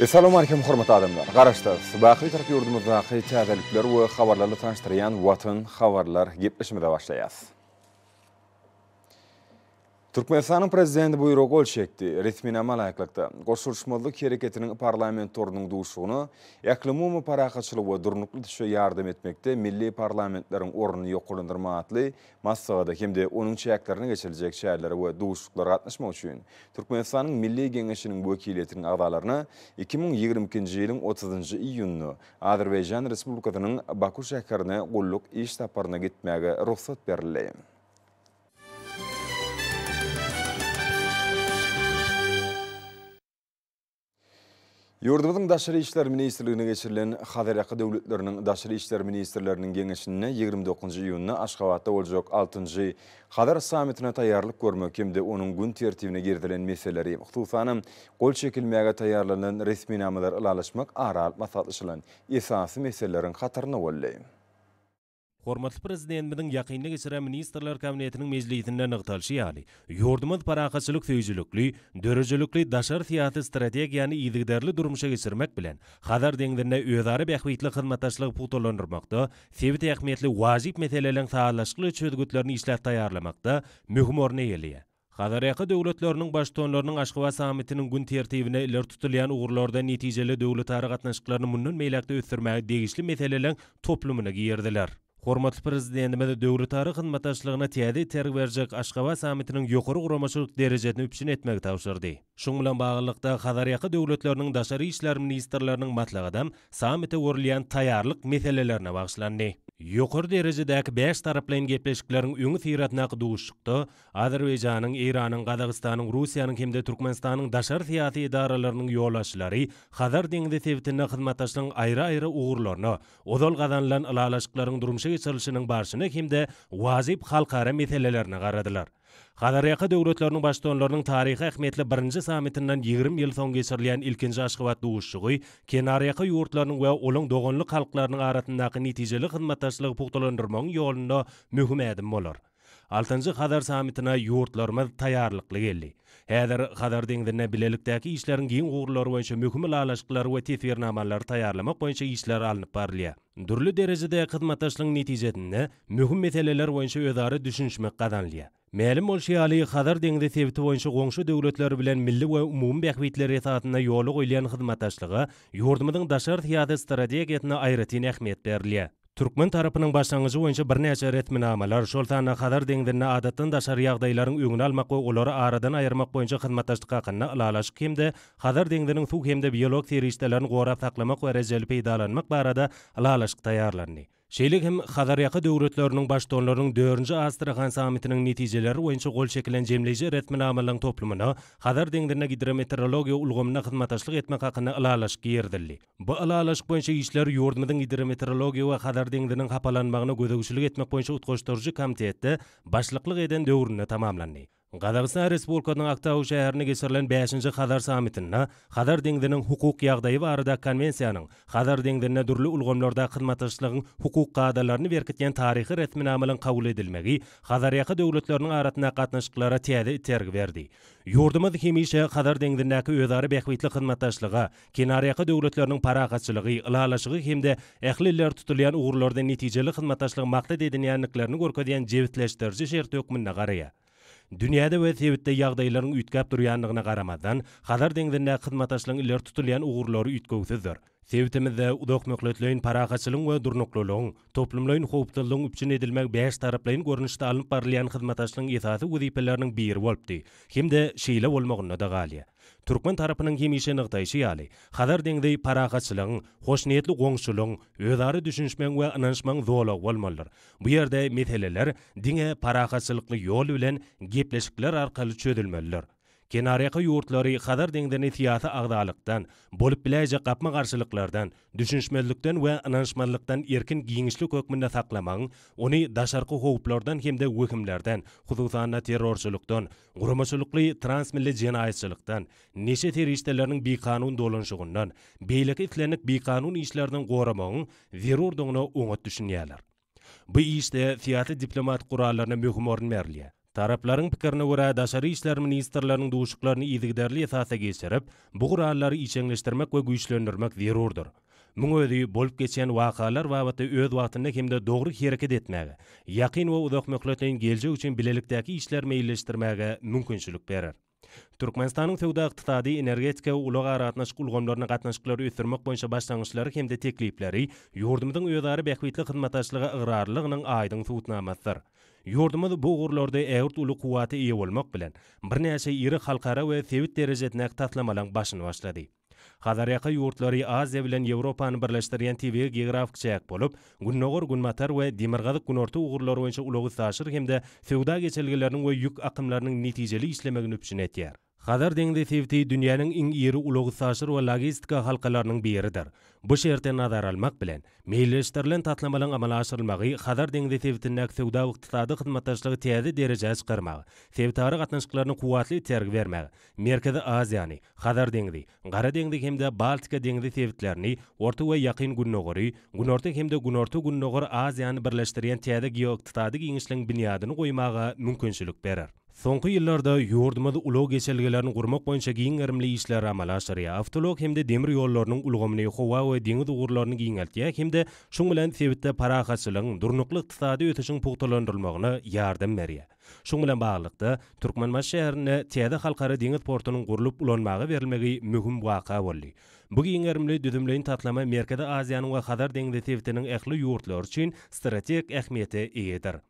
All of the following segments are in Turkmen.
Essalawmalikim hormatly adamlar! Garaşsyz, baky Bitarap ýurdumyzdaky täzelikler we habarlarla tanyşdyrýan Watan habarlar gepleşimize başlaýas. Türkmenistanyň Prezidenti buýruga gol çekdi. Resminama laýyklykda, Goşulyşmazlyk Hereketiniň Parlament torunyň duşuşygyna Ählumumy parahatçylyk we durnukly ösüşe ýardam etmekde milli parlamentleriň ornuny ýokarlandyrmak atly maslahata hem-de onuň çäklerinde geçiriljek çärelere we duşuşyklara gatnaşmak üçin Türkmenistanyň Milli Geňeşiniň wekiliýetiniň agzalaryna 2022-nji ýylyň otuzynjy iýunynda Azerbaýjan Respublikasynyň Baku şäherine gulluk iş saparyna gitmäge rugsat berildi. Ýurdumyzyň Daşary işler ministrliginde geçirilen Hazarýaka döwletleriniň daşary işler ministrleriniň geňeşinde 29 iýunda Aşgabatda boljak altynjy Hazar sammitine taýýarlyk görmek hem-de onuň gün tertibine girizilen meseleleri, hususanam, gol çekilmäge taýýarlanylan resminamalary ylalaşmak ara alyp maslahatlaşylan esasy meseleleriň hatarynda boldy. Hormatly Prezidentimiziň ýakynda geçiren Ministrler Kabinetiniň mejlisinde nygtalyşy ýaly, ýurdumyz parahatçylyk söýüjilikli, döredijilikli daşary syýasy strategiýany yzygiderli durmuşa geçirmek bilen, Hazar deňzinde özara bähbitli hyzmatdaşlygy pugtalandyrmakda, sebit ähmiýetli wajyp meseleleriň sazlaşykly çözgütlerini işläp taýýarlamakda möhüm orun eýeleýär. Hazarýaka döwletleriniň Baştutanlarynyň Aşgabat sammitiniň gün tertibine ileri tutulýan ugurlarda netijeli döwletara gatnaşyklaryny mundan beýläk-de ösdürmäge degişli meseleleriň toplumyna girdiler. Hormatly Prezidentimiz döwletara hyzmatdaşlygyna täze itergi berjek Aşgabat sammitiniň ýokary guramaçylyk derejesini üpjün etmegi tabşyrdy. Şunuň bilen baglylykda, Hazarýaka döwletleriniň daşary işler ministrleriniň maslahatam sammite görülýän taýýarlyk meselelerine bagyşlandy. Ýokary derejedäki bäştaraplaýyn gepleşikleriň öňüsyrasyndaky duşuşykda Azerbaýjanyň, Eýranyň, Gazagystanyň, Russiýanyň hem-de Türkmenistanyň daşary syýasy edaralarynyň ýolbaşçylary Hazar deňzi sebitinde hyzmatdaşlygyň aýry-aýry ugurlaryna, ozal gazanylan ylalaşyklaryň durmuşa geçirilişiniň barşyna hem-de wajyp halkara meselelerine garadylar. Hazarýaka döwletleriniň Baştutanlarynyň taryhy ähmiýetli birinji sammitinden 20 ýyl soň geçirilýän ilkinji Aşgabat duşuşygy kenarýaka ýurtlarynyň we olaň doganlyk halklarynyň arasyndaky netijeli hyzmatdaşlygy pugtalandyrmagyň ýolunda möhüm ädim bolar. Altynjy Hazar sammitine ýurtlarymyz taýýarlykly geldi. Häzir Hazar deňzinde bilelikdäki işleriň giň ugurlary boýunça möhüm ylalaşyklary we teswirnamalary taýýarlamak boýunça işler alnyp barylýar. Dürli derejedäki hyzmatdaşlygyň netijesinde möhüm meseleler boýunça özara düşünişmek gazanylýar. Mälim bolşy ýaly, Hazar deňzi sebiti boýunça goňşy döwletler bilen milli we umumy bähbitler esasynda ýola goýulýan hyzmatdaşlyga ýurdumyzyň daşary syýasy strategiýasynda aýratyn ähmiýet berilýär. Türkmen tarapynyň başlangyjy boýunça birnäçe resminamalar, şol sanda Hazar deňzinde adatdan daşary ýagdaýlaryň öňüni almak we olary aradan aýyrmak boýunça hyzmatdaşlyk hakynda Ylalaşyk hem-de Hazar deňziniň suw hem-de biolog serişdelerini gorap saklamak we rejeli peýdalanmak barada Ylalaşyk taýýarlandy. Şeýle hem Hazarýaka döwletleriniň Baştutanlarynyň dördünji Astrahan sammitiniň netijeleri boýunça gol çekilen jemleýji resminamalaryň toplumyna Hazar deňzinde gidrometeorologiýa ulgamynda hyzmatdaşlyk etmek hakynda Ylalaşyk girizildi. Bu ylalaşyk boýunça işler ýurdumyzyň Gidrometeorologiýa we Hazar deňziniň hapalanmagyna gözegçilik etmek boýunça utgaşdyryjy komitetde başlyklyk eden döwründe tamamlandy. Gazagystan Respublikasynyň Aktau şäherinde geçirilen bäşinji Hazar sammitinde Hazar deňziniň hukuk ýagdaýy barada Konwensiýanyň Hazar deňzinde dürli ulgamlarda hyzmatdaşlygyň hukuk kadalaryny berkitýän taryhy resminamalaryň kabul edilmegi Hazarýaka döwletleriniň arasyndaky gatnaşyklara täze itergi berdi. Ýurdumyz hemişe Hazar deňzindäki özara bähbitli hyzmatdaşlyga, Kenarýaka döwletleriniň parahatçylygy, ylalaşygy hem-de ähli ileri tutulýan ugurlarda netijeli hyzmatdaşlygy maksat edinýändiklerini görkezýän jebisleşdiriji şert hökmünde garaýar. Dünýäde we sebitde ýagdaýlaryň üýtgäp durýandygyna garamazdan, Hazar deňzindäki hyzmatdaşlygyň ileri tutulýan ugurlary üýtgewsizdir. Sebitimizde uzakmöhletleýin parahatçylygyň we durnuklylygyň, toplumlaýyn howpsuzlygyň üpjün edilmegi bäştaraplaýyn görnüşde alnyp barylýan hyzmatdaşlygyň esasy wezipeleriniň biri bolupdy hem-de şeýle bolmagynda-da galýar. Türkmen tarapynyň hemişe nygtaýşy ýaly, Hazar deňzi parahatçylygyň, hoşniýetli goňşulygyň, özara düşünişmegiň we ynanyşmagyň zolagy bolmalydyr. Bu ýerde meseleler diňe parahatçylykly ýol bilen, gepleşikler arkaly çözülmelidir. Kenarýaka ýurtlary Hazar deňzini syýasy agzalykdan, bolup biläýjek gapma-garşylyklardan, düşünişmezlikden we ynanyşmazlykdan erkin giňişlik hökmünde saklamagyň, ony daşarky howplardan hem-de wehimlerden, hususan-da terrorçylykdan, guramaçylykly transmilli jenaýatçylykdan, neşe serişdeleriniň bikanun dolanyşygyndan, beýleki islendik bikanun işlerden goramagyň zerurdygyna oňat düşünýärler. Bu işde syýasy-diplomatik gurallaryna möhüm orun berilýär. Taraplaryň pikirine görä, daşary işler ministrleriniň duşuşyklaryny yzygiderli esasda geçirip, bu gurallary işjeňleşdirmek we güýçlendirmek zerurdyr. Muň özi bolup geçýän wakalar babatda öz wagtynda hem-de dogry hereket etmäge, ýakyn we uzakmöhletleýin geljek üçin bilelikdäki işleri meýilleşdirmäge mümkinçilik berer. Türkmenistanyň söwda-ykdysady, energetika we ulag-aragatnaşyk ulgamlarynda gatnaşyklary ösdürmek boýunça başlangyçlary hem-de teklipleri ýurdumyzyň özara bähbitli hyzmatdaşlyga ygrarlylygynyň aýdyň subutnamasydyr. Ýurdumyz bu ugurlarda ägirt uly kuwwata eýe bolmak bilen, birnäçe iri halkara we sebit derejesindäki taslamalaryň başyny başlady. Hazarýaka ýurtlary Aziýa bilen Ýewropany birleşdirýän tebigy geografik çäk bolup, Gündogar-Günbatar we Demirgazyk-Günorta ugurlary boýunça ulag-üstaşyr hem-de söwda geçelgeleriniň we ýük akymlarynyň netijeli işlemegini üpjün edýär. Hazar deňzi sebiti dünýäniň iň iri ulag-üstaşyr we logistika halkalarynyň biridir. Bu şerti nazara almak bilen, meýilleşdirilen taslamalaryň amala aşyrylmagy Hazar deňzi sebitindäki söwda-ykdysady hyzmatdaşlygy täze derejä çykarmaga, sebitara gatnaşyklaryna kuwwatly itergi bermäge, Merkezi Aziýany, Hazar deňzi, Gara deňzi hem-de Baltika deňzi sebitlerini, Orta we Ýakyn Gündogary, Günorta hem-de Günorta-Gündogar Aziýany birleşdirýän täze geoykdysady giňişligiň binýadyny goýmaga mümkinçilik berer. Soňky ýyllarda ýurdumyz ulag geçelgelerini gurmak boýunça giň gerimli işleri amala aşyrýar, awtoulag hem-de demir ýollarynyň ulgamyny, howa we deňiz ugurlaryny giňeltýär hem-de şuň bilen sebitde parahatçylygyň, durnukly ykdysady ösüşiň pugtalandyrylmagyna ýardam berýär. Şunuň bilen baglylykda, Türkmenbaşy şäherinde täze Halkara deňiz portunyň gurlup ulanmaga berilmegi möhüm waka boldy. Bu giň gerimli düzümleýin taslama Merkezi Aziýanyň we Hazar deňzi sebitiniň ähli ýurtlary üçin strategik ähmiýete eýedir.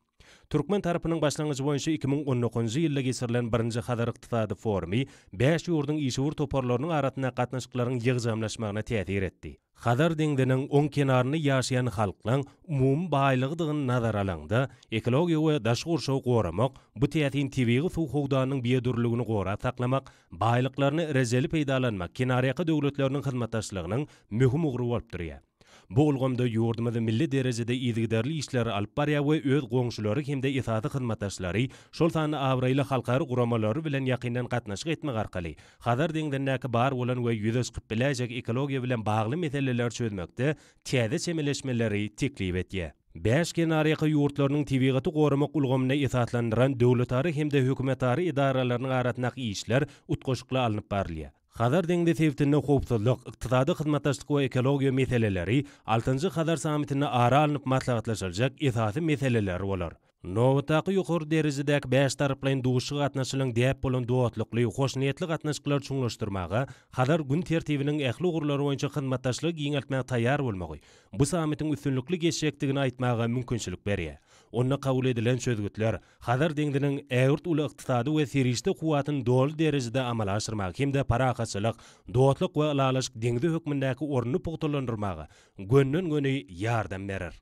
Türkmen tarapynyň başlangyjy boýunça 2019-njy ýylda geçirilen birinji Hazar ykdysady forumy bäş ýurduň işewür toparlarynyň arasynda gatnaşyklaryň ýygjamlaşmagyna täsir etdi. Hazar deňziniň oň kenarynda ýaşaýan halklaň umumy baýlygydygyny nazara alaňda, ekologiýa we daşky gurşawy goramak, bu täsin tebigy suw howdanynyň biodürlüligini gorap saklamak, baýlyklaryny rejeli peýdalanmak kenarýaka döwletleriniň hyzmatdaşlygynyň möhüm ugry bolup durýar. Bu ulgamda ýurdumyz milli derejede yzygiderli işleri alyp barýar we öz goňşulary hem-de esasy hyzmatdaşlary, şol sanda abraýly halkara guramalary bilen ýakyndan gatnaşyk etmek arkaly Hazar deňzindäki bar bolan we ýüze çykyp biläýjek ekologiýa bilen bagly meseleleri çözmekde täze çemeleşmeleri teklip etýär. Bäş kenarýaka ýurtlarynyň tebigaty goramak ulgamyny esaslandyran döwletara hem-de hökümetara edaralarynyň arasyndaky işler utgaşykly alnyp barylýar. Hazar deňzi sebitinde howpsuzlyk, ykdysady hyzmatdaşlyk we ekologiýa meseleleri altynjy Hazar sammitinde ara alnyp maslahatlaşyljak esasy meseleler bolar. Nobatdaky ýokary derejedäki bäştaraplaýyn duşuşyga gatnaşyjylaryň däp bolan dostlukly, hoşniýetli gatnaşyklary çuňlaşdyrmaga, Hazar gün tertibiniň ähli ugurlary boýunça hyzmatdaşlygy giňeltmäge taýýar bolmagy bu sammitiň üstünlikli geçjekdigini aýtmaga mümkinçilik berýär. Onda kabul edilen çözgütler Hazar deňziniň ägirt uly ykdysady we serişde kuwwatyny doly derejede amala aşyrmaga hem-de parahatçylyk, dostluk we ylalaşyk deňzi hökmündäki ornuny pugtalandyrmaga gönden-göni ýardam berer.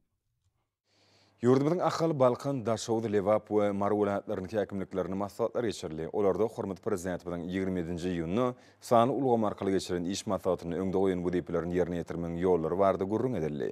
Ýurdumyzyň Ahal, Balkan, Daşoguz, Lebap we Mary welaýatlarynyň häkimliklerinde maslahatlar geçirildi. Olarda hormatly Prezidentimiziň 27-nji iýunda sanly ulgam arkaly geçiren iş maslahatynda öňde goýan wezipelerini ýerine ýetirmegiň ýollary barada gürrüň edildi.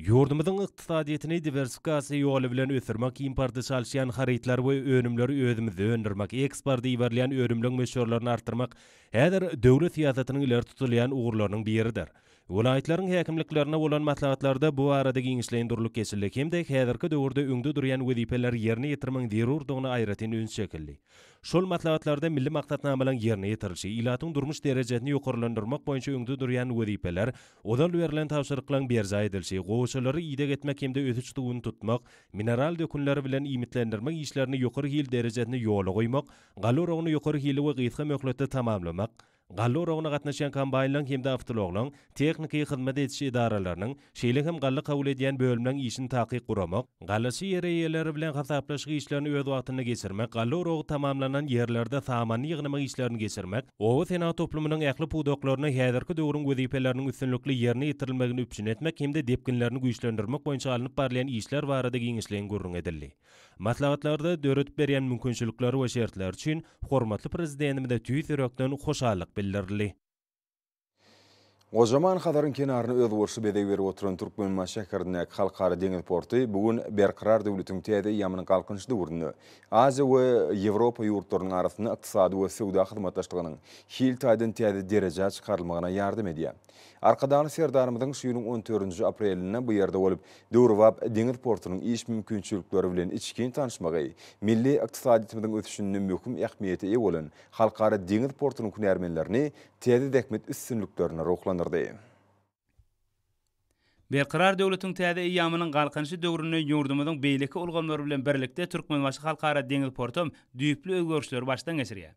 Ýurdumyzyň ykdysadyýetini diwersifikasiýa ýoly bilen ösdürmek, importy çalyşýan harytlary we önümleri özümizde öndürmek, eksporta iberilýän önümleň möçberlerini artdyrmak häzir döwlet syýasatynyň ileri tutulýan ugurlarynyň biridir. Welaýatlaryň häkimliklerinde bolan maslahatlarda bu barada giňişleýin durlup geçildi hem-de häzirki döwürde öňde durýan wezipeleri ýerine ýetirmegiň zerurdygyna aýratyn üns çekildi. Şol maslahatlarda milli maksatnamalaryň ýerine ýetirilişi, ilatyň durmuş derejesini ýokarlandyrmak boýunça öňde durýan wezipeler, ozal berlen tabşyryklaryň berjaý edilişi, gowaçalary ideg etmek hem-de ösüş suwuny tutmak, mineral dökünleri bilen iýmitlendirmek işlerini ýokary hil derejesinde ýola goýmak, galla oragyny ýokary hilli we gysga möhletde tamamlamak, Galla oragyna gatnaşýan kombaýnlaryň hem-de awtoulaglaryň tehniki hyzmat ediş edaralarynyň, şeýle hem galla kabul edýän bölümleriň işini takyk guramak, gallaçy ýer eýeleri bilen hasaplaşyk işlerini öz wagtynda geçirmek, galla oragy tamamlanan ýerlerde samanyny ýygnamak işlerini geçirmek, oba senagat toplumynyň ähli pudaklarynda häzirki döwrüň wezipeleriniň üstünlikli ýerine ýetirilmegini üpjün etmek hem-de depginlerini güýçlendirmek boýunça alnyp barylýan işler barada giňişleýin gürrüň edildi. Maslahatlarda döredip berýän mümkinçilikleri we şertleri üçin hormatly Prezidentimize tüýs ýürekden hoşallyk bildirildi. Gojaman Hazaryň kenaryna özboluşly bezeg berip oturan Türkmenbaşy şäherindäki Halkara deňiz porty bu gün Berkarar döwletiň täze eýýamynyň Galkynyş döwründe Aziýa we Ýewropa ýurtlarynyň arasynda ykdysady we söwda hyzmatdaşlygynyň hil taýdan täze derejä çykarylmagyna ýardam edýär. Arkadagly Serdarymyzyň şu ýylyň on dördünji aprelinde bu ýerde bolup, döwrebap deňiz portunyň iş mümkinçilikleri bilen içgin tanyşmagy milli ykdysadyýetimiziň ösüşinde möhüm ähmiýete eýe bolan Halkara deňiz portunyň hünärmenlerini täze zähmet üstünliklerine ruhlandyrdy. Berkarar döwletiň täze eýýamynyň Galkynyşy döwründe ýurdumyzyň beýleki ulgamlary bilen birlikde Türkmenbaşy Halkara deňiz portam düýpli özgerişleri başdan geçirýär.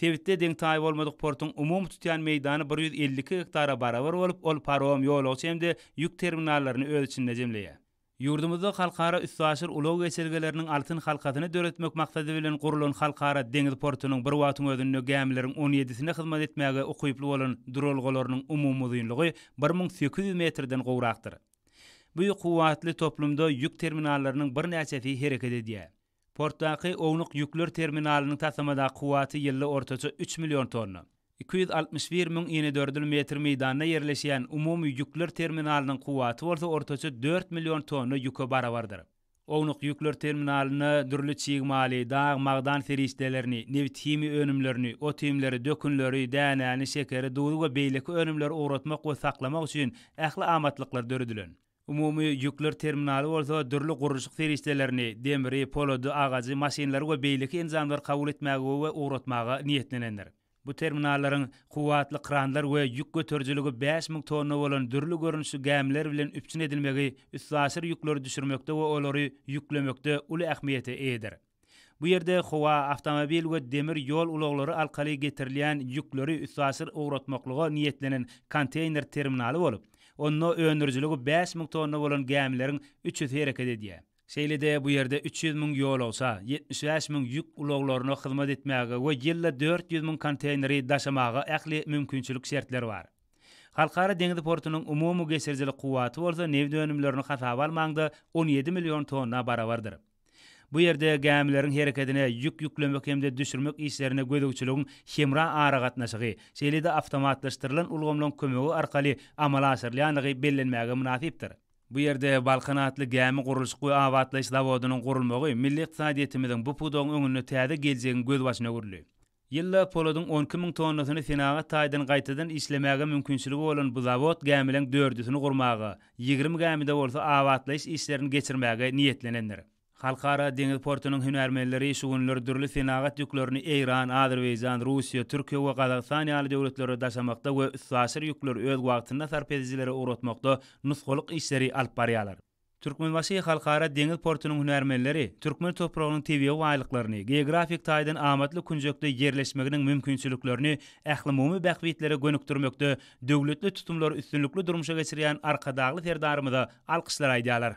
Sebitde deň-taýy bolmadyk portuň umumy tutýan meýdany 152 gektara barabar bolup, ol parom, ýolagçy hem-de ýük terminallaryny öz içinde jemleýär. Ýurdumyzda halkara üstaşyr ulag geçelgeleriniň altyn halkasyny döretmek maksady bilen gurlan Halkara deňiz portunyň bir wagtyň özünde gämileriň on ýedisine hyzmat etmäge ukyply bolan duralgalarynyň umumy uzynlygy 1800 metrden gowrakdyr. Bu kuwwatly toplumda ýük terminallarynyň birnäçesi hereket edýär. Portdaky ownuk ýükler terminalynyň taslamadaky kuwwaty ýylda ortaça üç million tonna. 261 müň inedördül metr meýdanda ýerleşýän umumy ýükler terminalynyň kuwwaty bolsa ortaça dört million tonna ýüke barabardyr. Ownuk ýükler terminalynda dürli çig maly, dag, magdan serişdelerini, nebit-himiýa önümlerini, ot-iýmleri, dökünleri, dänäni, şekeri, duzy we beýleki önümleri ugratmak we saklamak üçin ähli amatlyklar döredilen. Umumy ýükler terminaly bolsa dürli gurluşyk serişdelerini, demri, polady, agajy, maşynlary we beýleki enjamlary kabul etmäge we ugratmaga niýetlenendir. Bu terminallaryň kuwwatly kranlar we ýük göterijiligi 5000 tonna bolan dürli görnüşli gämiler bilen üpjün edilmegi üstaşyr ýükleri düşürmekde we olary ýüklemekde uly ähmiýete eýedir. Bu ýerde howa, awtomobil we demir ýol ulaglary arkaly getirilýän ýükleri üstaşyr ugratmaklyga niýetlenen konteýner terminaly bolup, onda öndürijiligi 5000 tonna bolan gämileriň üçüsi hereket edýär. Şeýle-de bu ýerde 300 müň ýolagça, 75 müň ýük ulaglaryna hyzmat etmäge we ýylda 400 müň konteýneri daşamaga ähli mümkinçilik şertler bar. Halkara deňiz portunyň umumy geçirijilik kuwwaty bolsa nebit önümlerini hasaba almaňda 17 million tonna barabardyr. Bu ýerde gämileriň herekedine, ýük ýüklemek hem-de düşürmek işlerine gözegçiligiň hemra aragatnaşygy, şeýle-de awtomatlaşdyrylan ulgamlaryň kömegi arkaly amala aşyrylýandygy bellenmäge mynasypdyr. Bu ýerde Balkan atly gämi gurluşyk we abatlaýyş zawodynyň gurulmagy milli ykdysadyýetimiziň bu pudagyň öňünde täze geljegiň gözbaşyna öwrüldi. Ýylda poladyň 12 müň tonnasyny senagat taýdan gaýtadan işlemäge mümkinçiligi bolan bu zawod gämileň dördüsini gurmaga, 20 gämide bolsa abatlaýyş işlerini geçirmäge niýetlenendir. Halkara deňiz portunyň hünärmenleri şu günler dürli senagat ýüklerini Eýran, Azerbaýjan, Russiýa, Türkiýe we Gazagystan ýaly döwletlere daşamakda we üstaşyr ýükleri öz wagtynda sarp edijilere ugratmakda nusgalyk işleri alyp barýarlar. Türkmenbaşy Halkara deňiz portunyň hünärmenleri türkmen topragynyň tebigy baýlyklaryny, geografik taýdan amatly künjekde ýerleşmeginiň mümkinçiliklerini ählumumy bähbitlere gönükdirmekde döwletli tutumlary üstünlikli durmuşa geçirýän Arkadagly Serdarymyza alkyşlar aýdýarlar.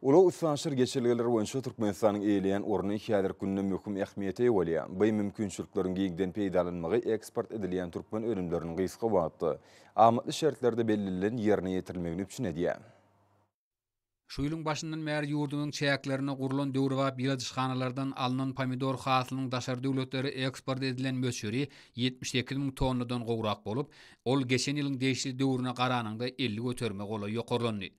Ulag-üstaşyr geçelgeleri boýunça Türkmenistanyň eýeleýän orny häzirki günde möhüm ähmiýete eýe bolýar. Bu mümkinçilikleriň giňden peýdalanylmagy eksport edilýän türkmen önümleriniň gysga wagtda, amatly şertlerde bellenilen ýerine ýetirilmegini üpjün edýär. Şu ýylyň başyndan bäri ýurdumyzyň çäklerinde gurlan döwrebap ýyladyşhanalardan alnan pomidor hasylynyň daşary döwletlere eksport edilen möçberi 78 müň tonnadan gowrak bolup, ol geçen ýylyň degişli döwrüne garanyňda 50 göterime golaý ýokarlandy.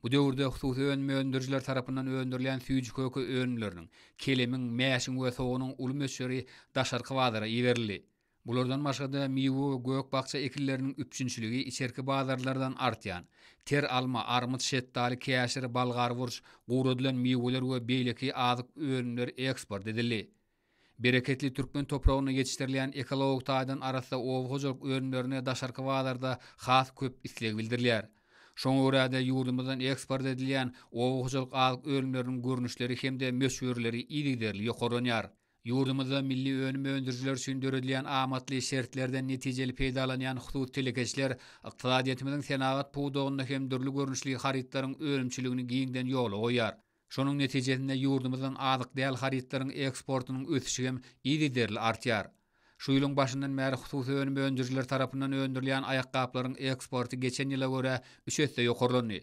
Bu döwürde hususy önüm öndürijiler tarapyndan öndürilýän süýji-köke önümleriniň, kelemiň, mäşiň we soganyň uly möçberi daşarky bazara iberildi. Bulardan başga-da, miwe we gök-bakja ekinleriniň üpjünçiligi içerki bazarlardan artýan, ter alma, armyt, şetdaly, käşir, bolgar burç, guradylan miweler we beýleki azyk önümler eksport edildi. Bereketli türkmen topragynda ýetişdirilýän ekologik taýdan arassa oba hojalyk önümlerine daşarky bazarda has köp isleg bildirilýär. Şoňa görä-de, ýurdumyzdan eksport edilýän oba hojalyk azyk önümleriniň görnüşleri hem-de möçberleri yzygiderli ýokarlanýar. Ýurdumyzda milli önüm öndürijiler üçin döredilýän amatly şertlerden netijeli peýdalanýan hususy telekeçiler ykdysadyýetimiziň senagat pudagynda hem dürli görnüşli harytlaryň önümçiligini giňden ýola goýýar. Şonuň netijesinde ýurdumyzdan azyk däl harytlaryň eksportynyň ösüşi hem yzygiderli artýar. Şu ýylyň başyndan bäri hususy önüm öndürijiler tarapyndan öndürilýän aýakgaplaryň eksporty geçen ýyla görä üç esse ýokarlandy.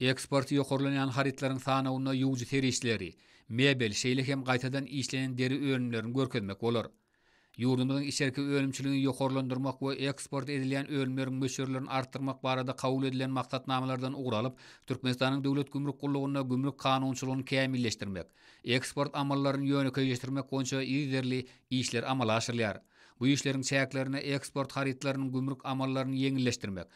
Eksporty ýokarlanýan harytlaryň sanawynda ýuwujy serişdeleri, mebel, şeýle hem gaýtadan işlenen deri önümlerini görkezmek bolar. Ýurdumyzyň içerki önümçiligini ýokarlandyrmak we eksport edilýän önümleriň möçberlerini artdyrmak barada kabul edilen maksatnamalardan ugur alyp, Türkmenistanyň Döwlet gümrük gullugynda gümrük kanunçylygyny kämilleşdirmek, eksport amallaryny ýönekeýleşdirmek boýunça yzygiderli işler amala aşyrylýar. Bu işleriň çäklerinde eksport harytlarynyň gümrük amallaryny ýeňilleşdirmek,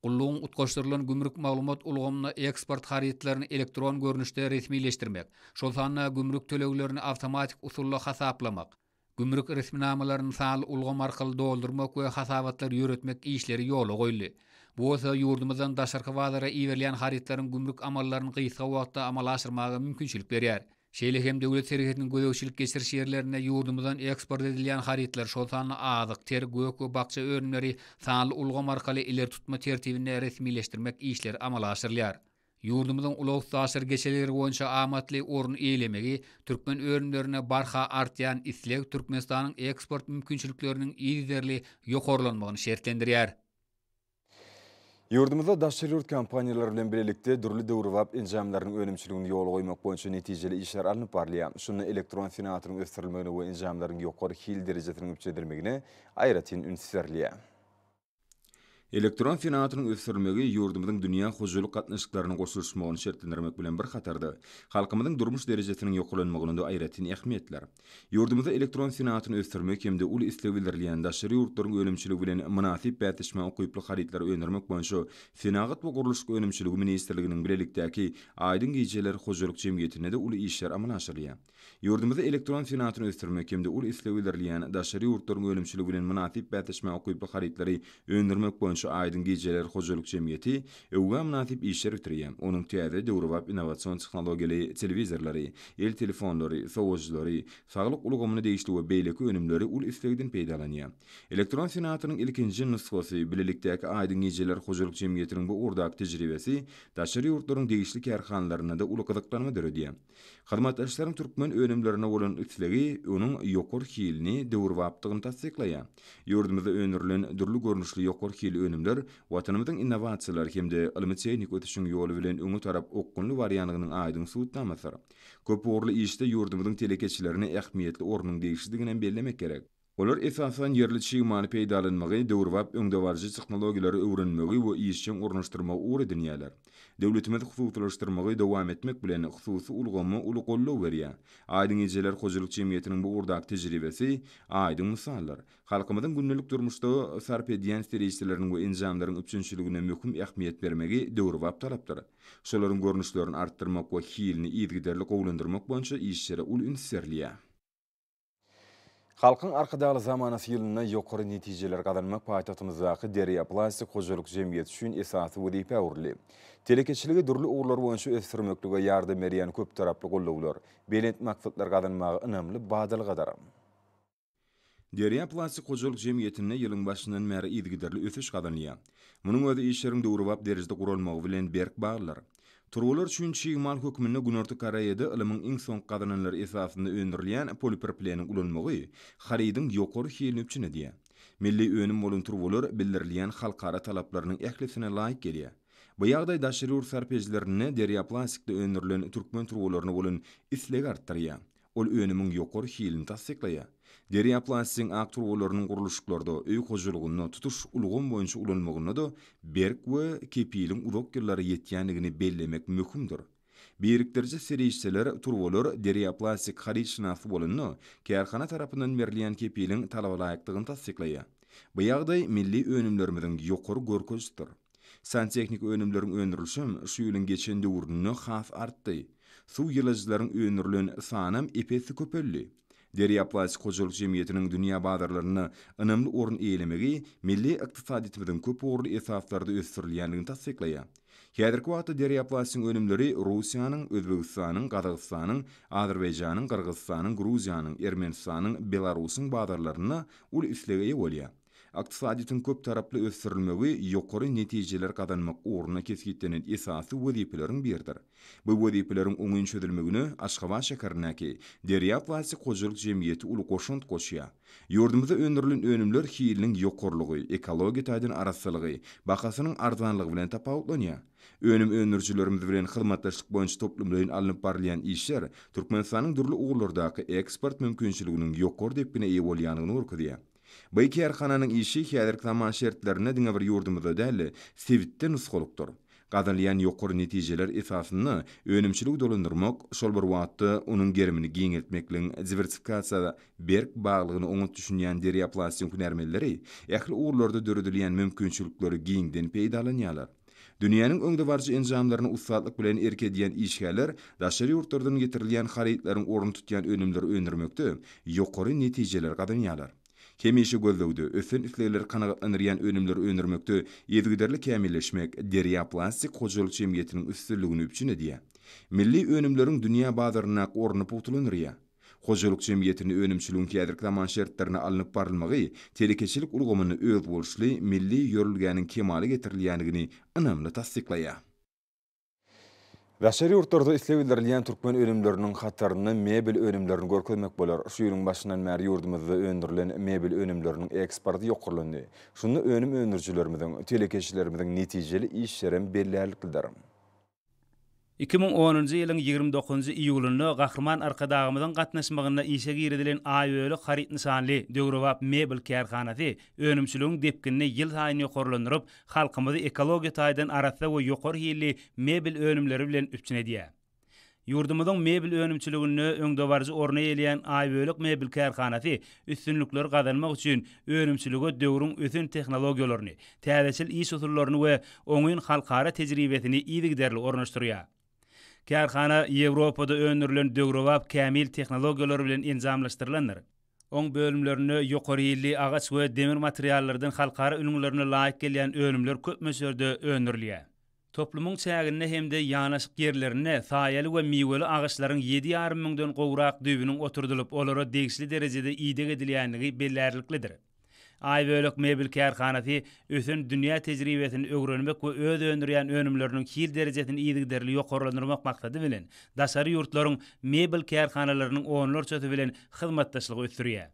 Gullugyň utgaşdyrylan gümrük maglumat ulgamynda eksport harytlaryny elektron görnüşde resmileşdirmek, şol sanda gümrük töleglerini awtomatik usulda hasaplamak, gümrük resminamalaryny sanly ulgam arkaly doldurmak we hasabatlary ýöretmek işleri ýola goýuldy. Bu bolsa ýurdumyzdan daşarky bazara iberilýän harytlaryň gümrük amallaryny gysga wagtda amala aşyrmaga mümkinçilik berýär. Şeýle hem Döwlet serhediniň gözegçilik-geçiriş ýerlerinde ýurdumyzdan eksport edilýän harytlar, şol sanda azyk, ter, gök we bakja önümleri sanly ulgam arkaly ileri tutma tertibinde resmileşdirmek işleri amala aşyrylýar. Ýurdumyzyň ulag-üstaşyr geçelgeleri boýunça amatly orun eýelemegi, türkmen önümlerine barha artýan isleg Türkmenistanyň eksport mümkinçilikleriniň yzygiderli ýokarlanmagyny şertlendirýär. Ýurdumyzda daşary ýurt kompaniýalary bilen bilelikde dürli döwrebap enjamlaryň önümçiligini ýola goýmak boýunça netijeli işler alnyp barylýar. Şunda elektron senagatynyň ösdürilmegine we enjamlaryň ýokary hil derejesiniň üpjün edilmegine aýratyn üns berilýär. Elektron senagatynyň ösdürilmegi ýurdumyzyň dünýä hojalyk gatnaşyklaryna goşulyşmagyny şertlendirmek bilen bir hatarda, halkymyzyň durmuş derejesiniň ýokarlanmagynda aýratyn ähmiýetlidir. Ýurdumyzda elektron senagatyny ösdürmek hem-de uly isleg bildirilýän daşary ýurtlaryň önümçiligi bilen mynasyp bäsleşmäge ukyply harytlary öndürmek boýunça Senagat we gurluşyk önümçiligi ministrliginiň bilelikdäki Aýdyň gijeler hojalyk jemgyýetinde-de uly işler amala aşyrylýar. Ýurdumyzda elektron senagatyny ösdürmek hem-de uly isleg bildirilýän daşary ýurtlaryň önümçiligi bilen mynasyp bäsleşmäge ukyply harytlary öndürmek boýunça Aýdyň gijeler hojalyk jemgyýeti öwgä mynasyp işler bitirýär. Onuň täze, döwrebap innowasion tehnologiýaly telewizorlary, el telefonlary, sowadyjylary, saglyk ulgamyna degişli we beýleki önümleri uly islegden peýdalanýar. Elektron senagatynyň ilkinji nusgasy, bilelikdäki Aýdyň gijeler hojalyk jemgyýetiniň bu ugurdaky tejribesi daşary ýurtlaryň degişli kärhanalarynda-da uly gyzyklanma döredýär. Hyzmatdaşlaryň türkmen önümlerine bolan islegi onuň ýokary hilini, döwrebapdygyny tassyklaýar. Ýurdumyzda öndürilen dürli görnüşli ýokary hilli önümler Watanymyzyň innowasiýalar hem-de ylmy-tehniki ösüşiň ýoly bilen öňe tarap okgunly barýandygynyň aýdyň subutnamasydyr. Köpugurly işde ýurdumyzyň telekeçilerine ähmiýetli ornuň degişlidiginem bellemek gerek. Olar esasan ýerli çig maly peýdalanmagy, döwrebap öňdebaryjy tehnologiýalary öwrenmegi we işjeň ornaşdyrmagy ugur edinýärler. Döwletimiz hususylaşdyrmagy dowam etmek bilen, hususy ulgama uly goldaw berýär. Aýdyň ejeler hojalyk jemgyýetiniň bu ugurdaky tejribesi aýdyň mysaldyr. Halkymyzyň gündelik durmuşda sarp edýän serişdeleriniň we enjamlaryň üpjünçiligine möhüm ähmiýet bermegi döwrebap talapdyr. Şolaryň görnüşlerini artdyrmak we hilini yzygiderli gowulandyrmak boýunça işlere uly üns berilýär. Halkyň Arkadagly zamanasy ýylynda ýokary netijeleri gazanmak paýtagtymyzdaky Derýa plastik hojalyk jemgyýeti üçin esasy wezipä öwrüldi. Telekeçiligi dürli ugurlar boýunça ösdürmeklige ýardam berýän köptaraply gollawlar belent maksatlary gazanmaga ynamly badalgadyr. Derýa plastik hojalyk jemgyýetinde ýylyň başyndan bäri yzygiderli ösüş gazanylýar. Munuň özi işleriň döwrebap derejede guralmagy bilen berk baglydyr. Turbalar üçin çig mal hökmünde Günorta Koreýada ylymyň iň soňky gazananlary esasynda öndürilýän polipropileniň ulanmagy harydyň ýokary hilini üpjün edýär. Milli önüm bolan turbalar bildirilýän halkara talaplarynyň ählisine laýyk gelýär. Bu ýagdaý daşary ýurt sarp edijilerinde Derýaplastikde öndürilen türkmen turbalaryna bolan islegi artdyrýar. Ol önümiň ýokary hilini tassyklaýar. Derýaplastigiň ak turbalarynyň gurluşyklarda, öý hojalygynda, tutuş ulgam boýunça ulanmagynda-da berk we kepiliň uzak ýyllara ýetýändigini bellemek möhümdir. Birikdiriji serişdeler, turbalar Derýaplastik haryt şynasy bolanda, kärhana tarapyndan berilýän kepiliň talabalaýykdygyny tassyklaýar. Bu ýagdaý milli önümlerimiziň ýokary görkezijisidir. Santehnik önümleriň öndürilişem şu ýylyň geçen döwründe has artdy. Suw ýyladyjylaryň öndürilen sanam ep-esli köpeldi. Derýaplastik hojalyk jemgyýetiniň dünýä bazarlarynda ynamly orun eýelemegi milli ykdysadyýetimiziň köp ugurly esaslarda ösdürilýändigini tassyklaýar. Häzirki wagtda Derýaplastiň önümleri Russiýanyň, Özbegistanyň, Gazagystanyň, Azerbaýjanyň, Gyrgyzystanyň, Gruziýanyň, Ermenistanyň, Belarusyň bazarlarynda uly islege eýe bolýar. Ykdysadyýetiň köptaraply ösdürilmegi ýokary netijeler gazanmak ugrunda kesgitlenen esasy wezipeleriň biridir. Bu wezipeleriň oňyn çözülmegine Aşgabat şäherindäki Derýa plastik hojalyk jemgyýeti uly goşant goşýar. Ýurdumyzda öndürilen önümler hiliniň ýokarylygy, ekologiýa taýdan arassalygy, bahasynyň arzanlygy bilen tapawutlanýar. Önüm öndürijilerimiz bilen hyzmatdaşlyk boýunça toplumlaýyn alnyp barylýan işler Türkmenistanyň dürli ugurlardaky eksport mümkinçiliginiň ýokary depgine eýe bolýandygyny görkezýär. Bu kärhananyň işi häzirki zaman şertlerinde diňe bir ýurdumyzda däl-de, sebitde nusgalykdyr. Gazanylýan ýokary netijeler esasynda önümçiligi dolandyrmak, şol bir wagtda onuň gerimini giňeltmekligiň diwersifikasiýa berk baglygyna oňat düşünýän Derýaplastyň hünärmenleri ähli ugurlarda döredilýän mümkinçilikleri giňden peýdalanýarlar. Dünýäniň öňdebaryjy enjamlaryna ussatlyk bilen erk edýän işgärler daşary ýurtlardan getirilýän harytlaryň ornuny tutýan önümleri öndürmekde ýokary netijeleri gazanýarlar. Hemişe gözlegde, ösen islegleri kanagatlandyrýan önümleri öndürmekde yzygiderli kämilleşmek Derýa plastik hojalyk jemgyýetiniň üstünligini üpjün edýär. Milli önümleriň dünýä bazaryndaky ornuny pugtalandyrýar. Hojalyk jemgyýetinde önümçiligiň häzirki zaman şertlerinde alnyp barylmagy telekeçilik ulgamynda özboluşly milli ýörelgäniň kemala getirilýändigini ynamly tassyklaýar. Daşary ýurtlarda isleg bildirilýän türkmen önümleriniň hatarynda mebel önümlerini görkezmek bolar. Şu ýylyň başyndan bäri ýurdumyzda öndürilen mebel önümleriniň eksporty ýokarlandy. Şunda önüm öndürijilerimiziň, telekeçilerimiziň netijeli işlerem bellärliklidir. 2010-njy ýylyň 29-njy iýulynda Gahryman Arkadagymyzyň gatnaşmagynda işe girizilen Aýbölek haryt nyşanly döwrebap mebel kärhanasy önümçiligiň depginini ýylsaýyn ýokarlandyryp, halkymyzy ekologiýa taýdan arassa we ýokary hilli mebel önümleri bilen üpjün edýär. Ýurdumyzyň mebel önümçiliginde öňdebaryjy orny eýeleýän Aýbölek mebel kärhanasy üstünlikleri gazanmak üçin önümçilige döwrüň ösen tehnologiýalaryny, täzeçil iş usullaryny we oňyn halkara tejribesini yzygiderli ornaşdyrýar. Kärhana Ýewropada öndürilen döwrebap kämil tehnologiýalar bilen enjamlaşdyrylandyr. Oň bölümlerinde ýokary hilli agaç we demir materiallardan halkara ülňülerine laýyk gelýän önümler köp möçberde öndürilýär. Toplumyň çäginde hem-de ýanaşyk ýerlerinde saýaly we miweli agaçlaryň ýedi ýarym müňden gowrak düýbüniň oturdylyp, olara degişli derejede ideg edilýändigi bellärliklidir. Aýbölek mebel kärhanasy ösen dünýä tejribesini öwrenmek we öz öndürýän önümleriniň hil derejesini yzygiderli ýokarlandyrmak maksady bilen, daşary ýurtlaryň mebel kärhanalarynyň onlarçasy bilen hyzmatdaşlygy ösdürýär.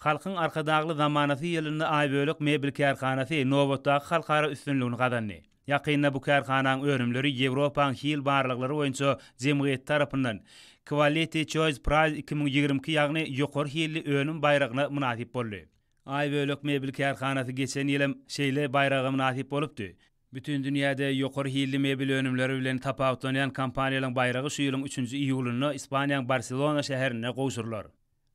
Halkyň Arkadagly zamanasy ýylynda Aýbölek mebel kärhanasy nobatdaky halkara üstünligini gazandy. Ýakynda bu kärhanaň önümleri Ýewropaň hil barlaglary boýunça jemgyýeti tarapyndan Quality Choice Prize 2022 ýagny ýokary hilli önüm baýragyna mynasyp boldy. Aýbölek mebel kärhanasy geçen ýylam şeýle baýraga mynasyp bolupdy. Bütin dünýäde ýokary hilli mebel önümleri bilen tapawutlanýan kompaniýalaryň baýragy şu ýylyň üçünji iýulynda Ispaniýaň Barselona şäherinde gowşurylar.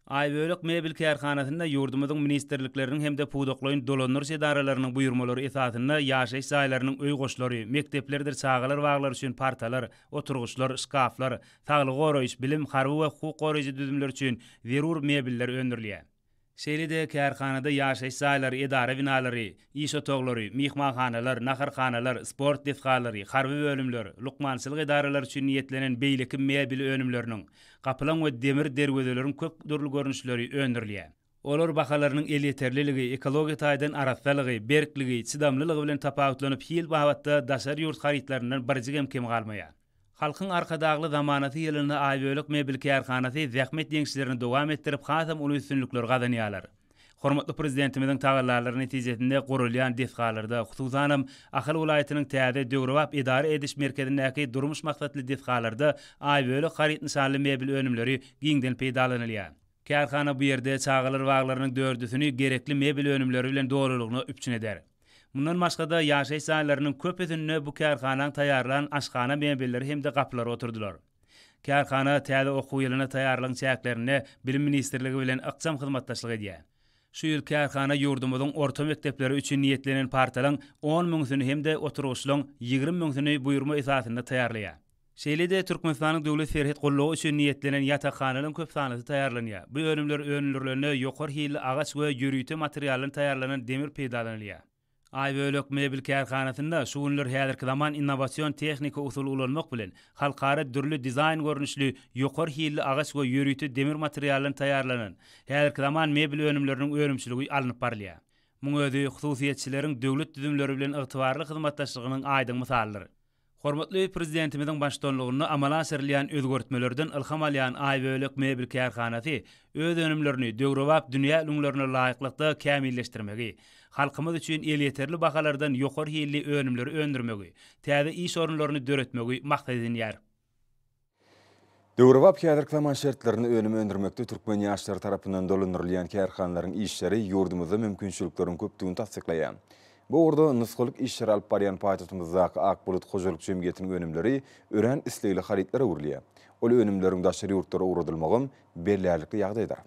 Aýbölek mebel kärhanasynda ýurdumyzyň ministrlikleriniň hem-de pudaklaýyn dolandyryş edaralarynyň buýurmalary esasynda ýaşaýyş jaýlarynyň öý goşlary, mekdeplerdir çagalar baglary üçin partalar, oturgyçlar, şkaflar, saglygy goraýyş, bilim, harby we hukuk goraýjy düzümler üçin zerur mebeller öndürilýär. Şeýle-de kärhanada ýaşaýyş jaýlary, edara binalary, iş otaglary, myhmanhanalar, naharhanalar, sport desgalary, harby bölümler, lukmançylyk edaralary üçin niýetlenen beýleki mebel önümleriniň, gapylaň we demir derwezeleriň köp dürli görnüşleri öndürilýär. Olar bahalarynyň elýeterliligi, ekologiýa taýdan arassalygy, berkligi, çydamlylygy bilen tapawutlanyp, hil babatda daşary ýurt harytlaryndan birjigem kem galmaýar. Halkyň Arkadagly zamanasy ýylynda Aýbölek mebel kärhanasy zähmet ýeňişlerini dowam etdirip, hasam uly üstünlikleri gazanýarlar. Hormatly Prezidentimiziň tagallalary netijesinde gurulýan desgalarda, hususanam, Ahal welaýatynyň täze, döwrebap edara ediş merkezindäki durmuş maksatly desgalarda Aýbölek haryt nyşanly mebel önümleri giňden peýdalanylýar. Kärhana bu ýerde çagalar baglarynyň dördüsini gerekli mebel önümleri bilen dolulygyna üpjün eder. Mundan başga-da, ýaşaýyş jaýlarynyň köpüsinde bu kärhanaň taýýarlan aşhana mebelleri hem-de gapylary oturdylar. Kärhana täze okuw ýylyna taýýarlygyň çäklerinde Bilim ministrligi bilen ykjam hyzmatdaşlyk edýär. Şu ýyl kärhana ýurdumyzyň orta mekdepleri üçin niýetlenen partalaryň on müňüsini hem-de oturgyçlaryň 20 müňüsini buýurma esasynda taýýarlaýar. Şeýle-de Türkmenistanyň Döwlet serhet gullugy üçin niýetlenen ýatakhanalaryň köp sanlysy taýýarlanýar. Bu önümler öndürilende ýokary hilli agaç we ýörite materialdan taýýarlanan demir peýdalanylýar. Aýbölek mebel kärhanasynda şu günler häzirki zaman innowasion tehniki usuly ulanmak bilen, halkara dürli dizaýn görnüşli ýokary hilli agaç we ýörite demir materialdan taýýarlanan häzirki zaman mebel önümleriniň önümçiligi alnyp barylýar. Muň özi hususyýetçileriň döwlet düzümleri bilen ygtybarly hyzmatdaşlygynyň aýdyň mysalydyr. Hormatly Prezidentimiziň baştutanlygynda amala aşyrylýan özgertmelerden ylham alýan Aýbölek mebel kärhanasy öz önümlerini döwrebap dünýä ülňülerine laýyklykda kämilleşdirmegi, halkymyz üçin elýeterli bahalardan ýokary hilli önümleri öndürmegi, täze iş orunlaryny döretmegi maksat edinýär. Döwrebap häzirki zaman şertlerinde önüm öndürmekde türkmen ýaşlary tarapyndan dolandyrylýan kärhanalaryň işleri ýurdumyzda mümkinçilikleriň köpdügini tassyklaýar. Bu ugurda nusgalyk işleri alyp barýan paýtagtymyzdaky Ak bulut hojalyk jemgyýetiniň önümleri örän islegli harytlara öwrülýär. Ol önümleriň daşary ýurtlara ugradylmagam bellärlikli ýagdaýdyr.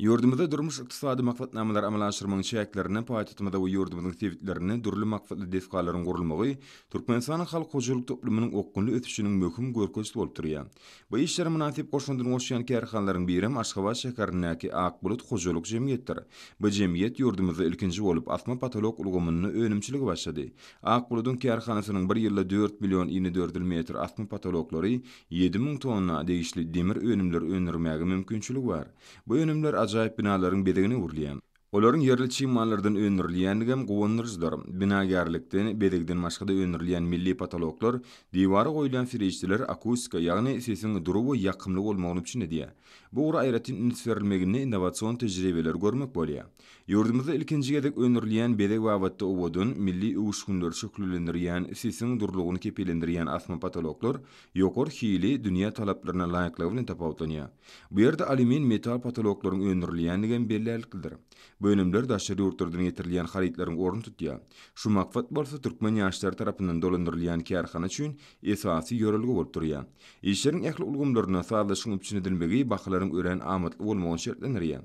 Ýurdumyzda durmuş-ykdysady maksatnamalary amala aşyrmagyň çäklerinde paýtagtymyzda we ýurdumyzyň sebitlerinde dürli maksatly desgalaryň gurulmagy Türkmenistanyň halk hojalyk toplumynyň okgunly ösüşiniň möhüm görkezijisi bolup durýar. Bu işlere mynasyp goşandyny goşýan kärhanalaryň birem Aşgabat şäherindäki Ak bulut hojalyk jemgyýetdir. Bu jemgyýet ýurdumyzda ilkinji bolup asma potolok ulgamynda önümçilige başlady. Ak buludyň kärhanasynyň bir ýylda dört million inedördül metr asma potoloklary, 7000 tonna degişli demir önümleri öndürmäge mümkinçiligi bar. Bu önümler ajaýyp binalaryň bezegine öwrülýär. Olaryň ýerli çig mallardan öndürilýändigem guwandyryjydyr. Binagärlikden, bezegden başga-da öndürilýän milli potoloklar, diwara goýulýan serişdeler akustika, ýagny sesiň dury we ýakymly bolmagyny üpjün edýär. Bu ugra aýratyn üns berilmeginde innowasion tejribeleri görmek bolýar. Ýurdumyzda ilkinji gezek öndürilýän bezeg babatda owadan, milli öwüşginleri şöhlelendirýän, sesiň durulygyny kepillendirýän asma potoloklar ýokary hili, dünýä talaplaryna laýyklygy bilen tapawutlanýar. Bu ýerde alýumin metal potoloklaryň öndürilýändigem bellärliklidir. Bu önümler daşary ýurtlardan getirilýän harytlaryň ornuny tutýar. Şu maksat bolsa türkmen ýaşlary tarapyndan dolandyrylýan kärhana üçin esasy ýörelge bolup durýar. Işleriň ähli ulgamlarynda sazlaşygyň üpjün edilmegi bahalaryň örän amatly bolmagyny şertlendirýär.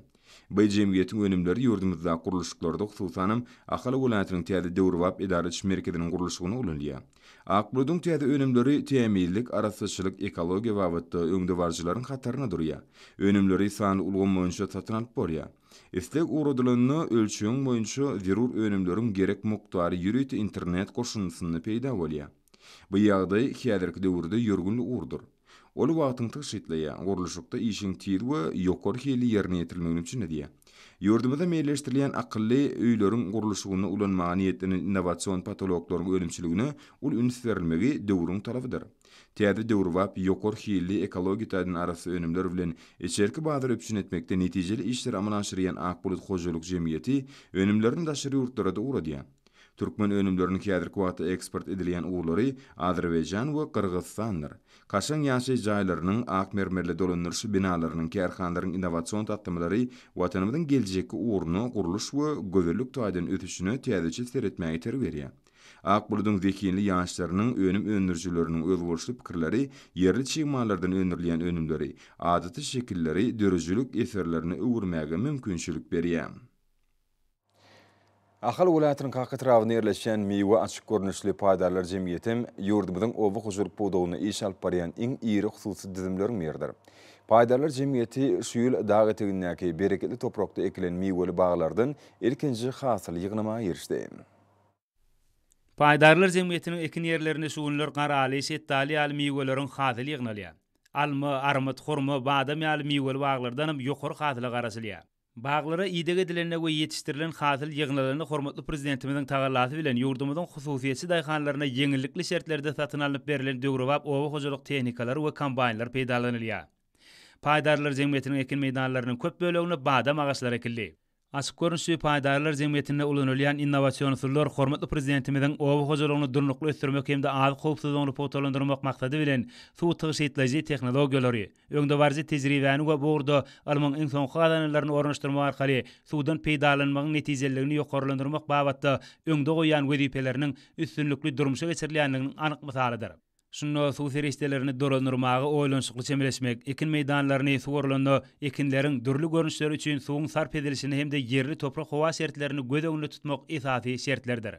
Bu jemgyýetiň önümleri ýurdumyzdaky gurluşyklarda, hususanam, Ahal welaýatynyň täze döwrebap edara ediş merkeziniň gurluşygynda ulanylýar. Ak buludyň täze önümleri tämizlik, arassaçylyk, ekologiýa babatda öňdebaryjylaryň hatarynda durýar. Önümleri sanly ulgam boýunça satyn alyp bolýar. Isleg ugradylanda, ölçegiň boýunça zerur önümleriň gerek mukdary ýörite internet goşundysynda peýda bolýar. Bu ýagdaý häzirki döwürde ýörgünli ugurdyr. Ol wagtyňy tygşytlaýar, gurluşykda işiň tiz we ýokary hilli ýerine ýetirilmegini üpjün edýär. Ýurdumyzda meýilleşdirilýän akylly öýleriň gurluşygynda ulanmaga niýetlenen innowasion potoloklaryň önümçiligine uly üns berilmegi döwrüň talabydyr. Täze döwrebap, ýokary hilli, ekologiýa taýdan arassa önümler bilen içerki bazary üpjün etmekde netijeli işleri amala aşyrýan Ak bulut hojalyk jemgyýeti önümlerini daşary ýurtlara-da ugradýar. Türkmen önümleriniň häzirki wagtda eksport edilýän ugurlary Azerbaýjan we Gyrgyzystandyr. Kaşaň ýaşaýyş jaýlarynyň, ak mermerli dolandyryş binalarynyň, kärhanalaryň innowasion taslamalary Watanymyzyň geljekki ugruna, gurluş we gözellik taýdan ösüşine täzeçe seretmäge itergi berýär. Ak buludyň zehinli ýaşlarynyň, önüm öndürijileriniň özboluşly pikirleri ýerli çig mallardan öndürilýän önümleri, adaty şekilleri döredijilik eserlerine öwürmäge mümkinçilik berýär. Ahal welaýatynyň Kaka etrabynda ýerleşýän Miwe açyk görnüşli paýdarlar jemgyýetem ýurdumyzyň oba hojalyk pudagynda iş alyp barýan iň iri hususy düzümleriň biridir. Paýdarlar jemgyýeti şu ýyl dag etegindäki bereketli toprakda ekilen miweli baglardan ilkinji hasyly ýygnamaga girişdi. Paýdarlar jemgyýetiniň ekin ýerlerinde şu günler garaly, şetdaly ýaly miweleriň hasyly ýygnalýar. Alma, armyt, hurma, badam ýaly miweli baglardanam ýokary hasyla garaşylýar. Baglara ideg edilende we ýetişdirilen hasyl ýygnalanda hormatly Prezidentimiziň tagallasy bilen ýurdumyzyň hususyýetçi daýhanlaryna ýeňillikli şertlerde satyn alnyp berlen döwrebap oba hojalyk tehnikalary we kombaýnlar peýdalanylýar. Paýdarlar jemgyýetiniň ekin meýdanlarynyň köp bölegine badam agaçlary ekildi. Açyk görnüşli paýdarlar jemgyýetinde ulanylýan innowasion usullar hormatly Prezidentimiziň oba hojalygyny durnukly ösdürmek hem-de azyk howpsuzlygyny pugtalandyrmak maksady bilen suw tygşytlaýjy tehnologiýalary, Öňdebaryjy tejribäni we bu ugurda ylmyň iň soňky gazananlaryny ornaşdyrmak arkaly suwdan peýdalanmagyň netijeliligini ýokarlandyrmak babatda öňde goýýan wezipeleriniň üstünlikli durmuşa geçirilýändiginiň anyk mysalydyr. Şunda suw serişdelerini dolandyrmaga oýlanyşykly çemeleşmek, ekin meýdanlaryny suwarylanda ekinleriň dürli görnüşleri üçin suwuň sarp edilişini hem-de ýerli toprak-howa şertlerini göz öňünde tutmak esasy şertlerdir.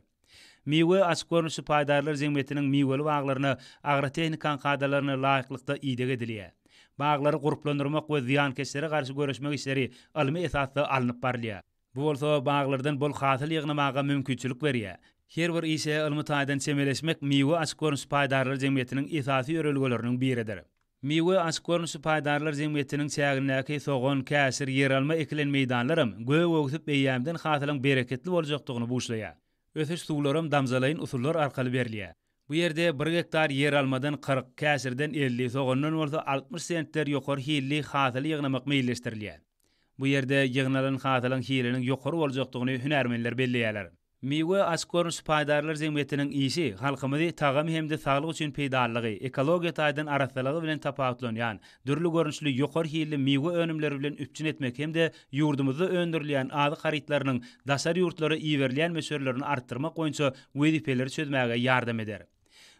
Miwe açyk görnüşli paýdarlar jemgyýetiniň miweli baglaryna agrotehnikanyň kadalaryna laýyklykda ideg edilýär. Baglary gurplandyrmak we zyýankeşlere garşy göreşmek işleri ylmy esasda alnyp barylýar. Bu bolsa baglardan bol hasyl ýygnamaga mümkinçilik berýär. Her bir işe ylmy taýdan çemeleşmek Miwe açyk görnüşli paýdarlar jemgyýetiniň esasy ýörelgeleriniň biridir. Miwe açyk görnüşli paýdarlar jemgyýetiniň çägindäki sogan, käşir, ýeralma ekilen meýdanlaram gök öwsüp eýýämden hasylyň bereketli boljakdygyny buşlaýar. Ösüş suwlaram damjalaýyn usullar arkaly berilýär. Bu ýerde bir gektar ýeralmadan 40, käşirden 50, sogandan bolsa 60 sentner ýokary hilli hasyly ýygnamak meýilleşdirilýär. Bu ýerde ýygnalan hasylyň hiliniň ýokary boljakdygyny hünärmenler belleýärler. Miwe açyk görnüşli paýdarlar jemgyýetiniň işi halkymyzy tagamy hem-de saglyk üçin peýdalylygy, ekologiýa taýdan arassalygy bilen tapawutlanýan, dürli görnüşli ýokary hilli miwe önümleri bilen üpjün etmek hem-de ýurdumyzda öndürilýän azyk harytlarynyň daşary ýurtlara iberilýän möçberlerini artdyrmak boýunça wezipeleri çözmäge ýardam eder.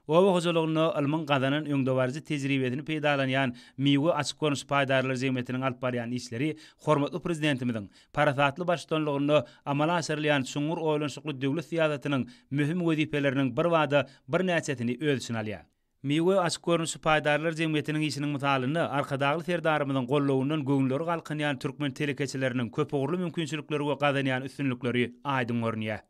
Oba hojalygynda ylmyň gazanan öňdebaryjy tejribesini peýdalanýan Miwe açyk görnüşli paýdarlar jemgyýetiniň alyp barýan işleri hormatly Prezidentimiziň parasatly baştutanlygynda amala aşyrylýan çuňňur oýlanyşykly döwlet syýasatynyň möhüm wezipeleriniň birbada birnäçesini öz içine alýar. Miwe açyk görnüşli paýdarlar jemgyýetiniň işiniň mysalynda Arkadagly Serdarymyzyň gollawyndan göwünleri galkynýan türkmen telekeçileriniň köpugurly mümkinçilikleri we gazanýan üstünlikleri aýdyň görünýär.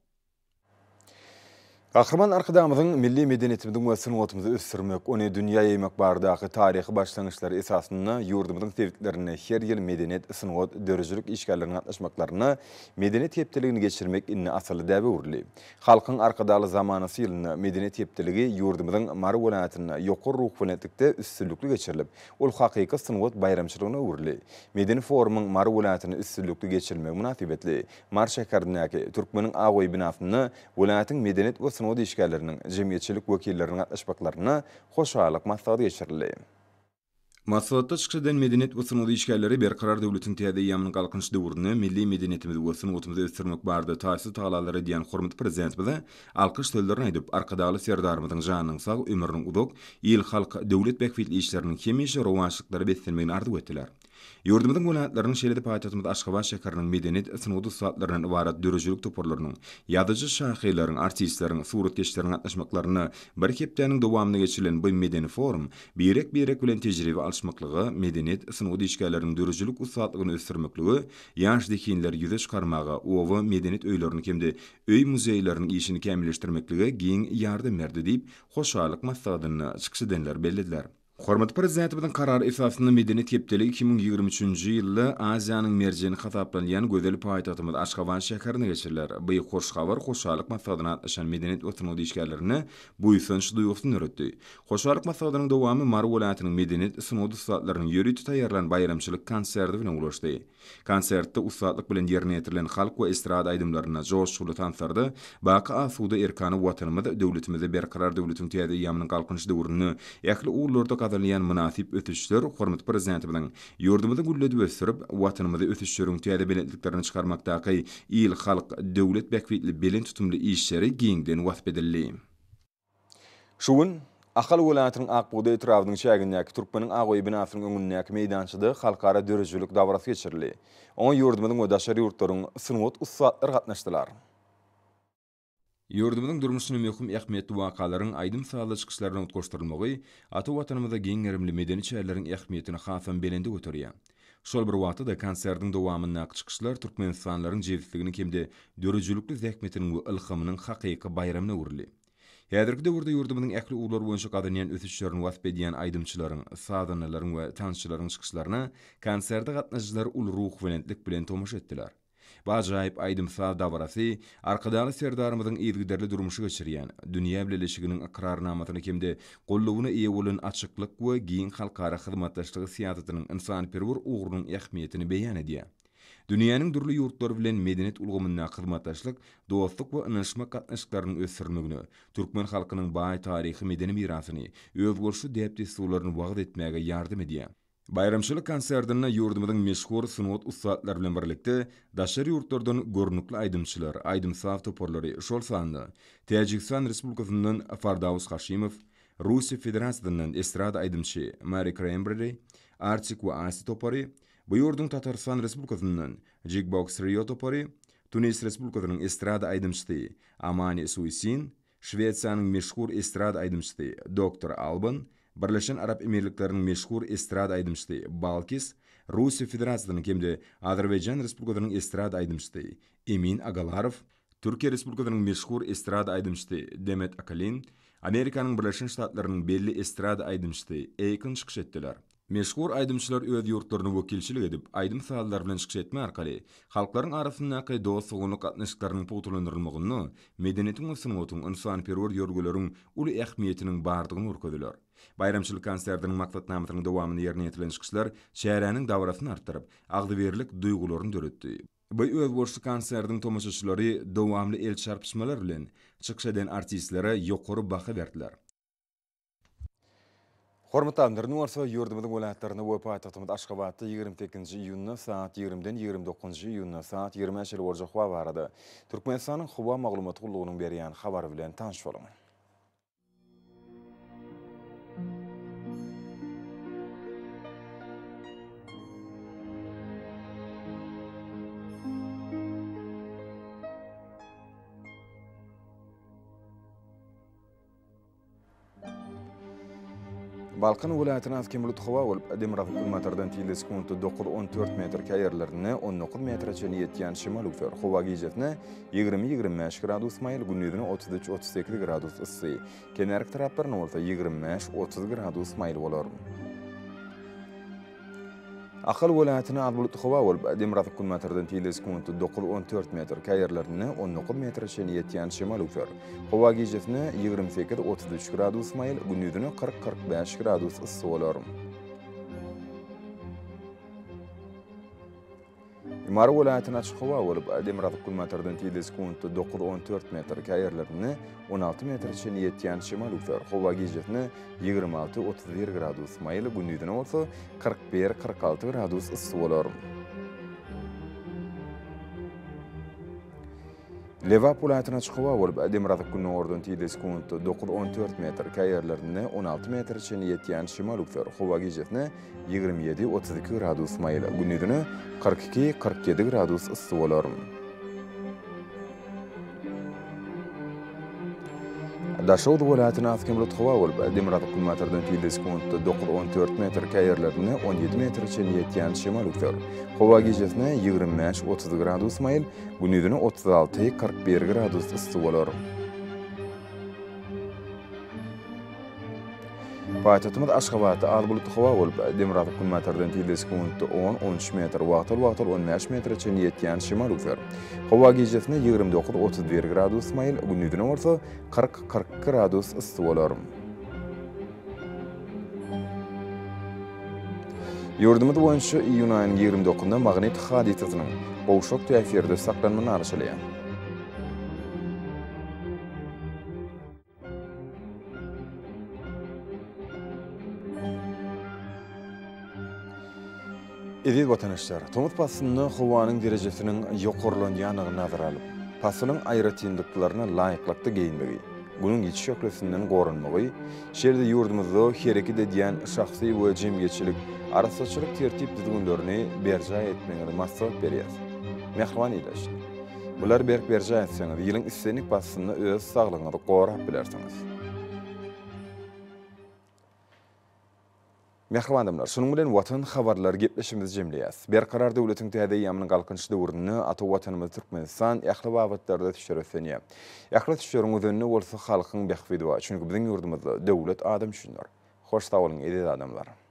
Gahryman Arkadagymyzyň milli medeniýetimiziň we sungatymyzy ösdürmek, ony dünýä ýaýmak baradaky taryhy başlangyçlary esasynda ýurdumyzyň sebitlerinde her ýyl medeniýet, sungat, döredijilik işgärleriniň gatnaşmaklarynda Medeniýet hepdeligini geçirmek indi asylly däbe öwrüldi. Halkyň Arkadagly zamanasy ýylynda Medeniýet hepdeligi ýurdumyzyň Mary welaýatynda ýokary ruhubelentlikde üstünlikli geçirilip, ol hakyky sungat baýramçylygyna öwrüldi. Medeni forumyň Mary welaýatynda üstünlikli geçirilmegi mynasybetli Mary şäherindäki Türkmeniň ak öýi binasynda welaýatyň medeniýet we sungat işgärleriniň, jemgyýetçilik wekilleriniň gatnaşmaklarynda hoşallyk maslahaty geçirildi. Maslahatda çykyş eden medeniýet we sungat işgärleri Berkarar döwletiň täze eýýamynyň Galkynyş döwründe milli medeniýetimizi we sungatymyzy ösdürmek barada taýsyz tagalalary edýän hormatly Prezidentimize alkyş sözlerini aýdyp, Arkadagly Serdarymyzyň janynyň sag, ömrüniň uzak, il-halk, döwlet bähbitli işleriniň hemişe rowaçlyklara beslenmegini arzuw etdiler. Ýurdumyzyň welaýatlarynyň, şeýle-de paýtagtymyz Aşgabat şäheriniň medeniýet, sungat ussatlaryndan ybarat döredijilik toparlarynyň, ýazyjy-şahyrlaryň, artistleriň, suratkeşleriň gatnaşmaklarynda bir hepdäniň dowamynda geçirilen bu medeni forum birek-birek bilen tejribe alyşmaklyga, medeniýet, sungat işgärleriniň döredijilik ussatlygyny ösdürmeklige, ýaş zehinleri ýüze çykarmaga, oba medeniýet öýleriniň hem-de öý muzeýleriniň işini kämilleşdirmeklige giň ýardam berdi diýip, hoşallyk maslahatynda çykyş edenler bellediler. Hormatly Prezidentimiziň Karary esasynda Medeniýet hepdeligi 2023-nji ýylda Aziýanyň merjeni hasaplanylýan gözel paýtagtymyz Aşgabat şäherinde geçiriler. Bu hoş habar hoşallyk maslahatyna gatnaşan medeniýet we sungat işgärlerinde buýsanç duýgusyny döretdi. Hoşallyk maslahatynyň dowamy Mary welaýatynyň medeniýet, sungat ussatlarynyň ýörite taýýarlan baýramçylyk konserti bilen ulaşdy. Konsertde ussatlyk bilen ýerine ýetirilen halk we estrada aýdymlarynda, joşguly tanslarda baky asuda erkana Watanymyz, döwletimizde Berkarar döwletiň täze eýýamynyň Galkynyş döwründe ähli ugurlarda gazanylýan mynasyp ösüşler hormatly Prezidentimiziň ýurdumyzy gülledip ösdürip, Watanymyzy ösüşleriň täze belentliklerine çykarmakdaky il-halk, döwlet bähbitli belent tutumly işleri giňden wasp edildi. Şu gün Ahal welaýatynyň Ak bugdaý etrabynyň çägindäki Türkmeniň ak öýi binasynyň öňündäki meýdançada halkara döredijilik dabarasy geçirildi. Oňa ýurdumyzyň we daşary ýurtlaryň sungat ussatlary gatnaşdylar. Ýurdumyzyň durmuşynda möhüm ähmiýetli wakalaryň aýdym-sazly çykyşlar bilen utgaşdyrylmagy ata Watanymyzda giň gerimli medeni çäreleriň ähmiýetini hasam belende göterýär. Şol bir wagtda-da konsertiň dowamyndaky çykyşlar türkmenistanlylaryň jebisliginiň hem-de döredijilikli zähmetiniň we ylhamynyň hakyky baýramyna öwrüldi. Häzirki döwürde ýurdumyzyň ähli ugurlar boýunça gazanýan ösüşlerini wasp edýän aýdymçylaryň, sazandalaryň we tansçylaryň çykyşlaryna konserte gatnaşyjylar uly ruhubelentlik bilen tomaşa etdiler. Bu ajaýyp aýdym-saz dabarasy Arkadagly Serdarymyzyň yzygiderli durmuşa geçirýän, dünýä bileleşiginiň ykrarnamasyna hem-de goldawyna eýe bolan açyklyk we giň halkara hyzmatdaşlygy syýasatynyň ynsanperwer ugrunyň ähmiýetini beýan edýär. Dünýäniň dürli ýurtlary bilen medeniýet ulgamyndaky hyzmatdaşlyk dostluk we ynanyşmak gatnaşyklarynyň ösdürilmegine, türkmen halkynyň baý taryhy-medeni mirasyny, özboluşly däp-dessurlaryny wagyz etmäge ýardam edýär. Baýramçylyk konsertinde ýurdumyzyň meşhur sungat ussatlary bilen birlikde, daşary ýurtlardan görnükli aýdymçylar, aýdym-saz toparlary, şol sanda Täjigistan Respublikasyndan Fardaus Haşimow, Russiýa Federasiýasyndan estrada aýdymçy Mari Krembreri, Artik we Asti topary, bu ýurduň Tatarystan Respublikasyndan Jigbox Trio topary, Tunis Respublikasynyň estrada aýdymçysy Amani Suisin, Şwesiýanyň meşhur estrada aýdymçysy Doktor Alban, Birleşen Arap Emirlikleriniň meşhur estrada aýdymçysy Balkis, Russiýa Federasiýasynyň hem-de Azerbaýjan Respublikasynyň estrada aýdymçysy Emin Agalarow, Türkiýe Respublikasynyň meşhur estrada aýdymçysy Demet Akalin, Amerikanyň Birleşen Ştatlarynyň belli estrada aýdymçysy Eýkon çykyş etdiler. Meşhur aýdymçylar öz ýurtlaryna wekilçilik edip, aýdym-sazlar bilen çykyş etme arkaly, halklaryň arasyndaky dost-doganlyk gatnaşyklarynyň pugtalandyrylmagynda medeniýetiň we sungatyň, ynsanperwer ýörelgeleriň uly ähmiýetiniň bardygyny görkezdiler. Baýramçylyk konsertiniň maksatnamasynyň dowamynda ýerine ýetirilen çykyşlar çäräniň dabarasyny artdyryp, agzybirlik duýgularyny döretdi. Bu özboluşly konsertiň tomaşaçylary dowamly el çarpyşmalar bilen çykyş eden artistlere ýokary baha berdiler. Hormatly adamlar, indi bolsa ýurdumyzyň welaýatlarynda we paýtagtymyz Aşgabatda 28-nji iýunda sagat 20-den 29-njy iýunda sagat 20-ä çenli boljak howa barada Türkmenistanyň Howa maglumat gullugynyň berýän habary bilen tanyş boluň. Balkan welaýatynda az-kem bulutly howa bolup, demirgazyk-günbatardan tizligi sekuntda dokuz-on dört metr, käýerlerinde 19 metre çenli ýetýän şemal öwser. Howa gijesine 20-25 gradus maýyl, gündizine 33-38 gradus yssy, kenarki taraplarynda bolsa 25-30 gradus maýyl bolar. Ahal welaýatynda az bulutly howa bolup, demirgazyk-günbatardan tizligi sekuntda dokuz-on dört metr, käýerlerinde 19 metre çenli ýetýän şemal öwser. Howa gijesine 28-33 gradus maýyl, gündizine 40-45 gradus yssy bolar. Mary welaýatynda açyk howa bolup, demirgazyk-günbatardan tizligi sekuntda dokuz-on dört metr, käýerlerinde 16 metre çenli ýetýän şemal öwser. Howa gijesine 26-31 gradus maýyl, gündizine bolsa 41-46 gradus yssy bolar. Lebap welaýatynda açyk howa bolup, demirgazyk-gündogardan tizligi sekuntda dokuz-on dört metr, käýerlerinde 16 metre çenli ýetýän şemal öwser. Howa gijesine 27-32 gradus maýyl, gündizine 42-47 gradus yssy bolar. Daşoguz welaýatynda az-kem bulut howa bolup, demirgazyk-günbatardan tizligi sekuntda dokuz-on dört metr, käýerlerinde 17 metre çenli ýetýän şemal öwser. Howa gijesine 25-30 gradus maýyl, gündizine 36-41 gradus yssy bolar. Paýtagtymyz Aşgabatda az bulutly howa bolup, demirgazyk-günbatardan tizligi sekuntda on, on üç metr, wagtal-wagtal 15 metre çenli ýetýän şemal öwser. Howa gijesine 29-31 gradus maýyl, gündizine bolsa 40-42 gradus yssy bolar. Ýurdumyz boýunça iýun aýynyň 29-nda magnit hadysasynyň gowşak täsirde saklanmagyna garaşylýar. Eziz watandaşlar, tomus paslynda howanyň derejesiniň ýokarlanýandygyny nazara alyp, pasylyň aýratynlyklaryna laýyklykda geýinmegi, Günüň ýiti şöhlesinden goranmagy, şeýle-de ýurdumyzda hereket edýän şahsy we jemgyýetçilik arassaçylyk tertip-düzgünlerini berjaý etmegiňizi maslahat berýäris. Mähriban ildeşler! Bulary berk berjaý etseňiz, ýylyň islendik paslynda öz saglygyňyzy gorap bilersiňiz. Mähriban adamlar, şunuň bilen Watan habarlary gepleşigimizi jemleýäs. Berkarar döwletiň täze eýýamynyň Galkynyş döwründe ata Watanymyz Türkmenistan ähli babatlarda ösüşlere öslenýär. Ähli ösüşleriň özeninde bolsa halkyň bähbidi bar. Çünki biziň ýurdumyzda döwlet adam üçindir. Hoş sag boluň eziz adamlar!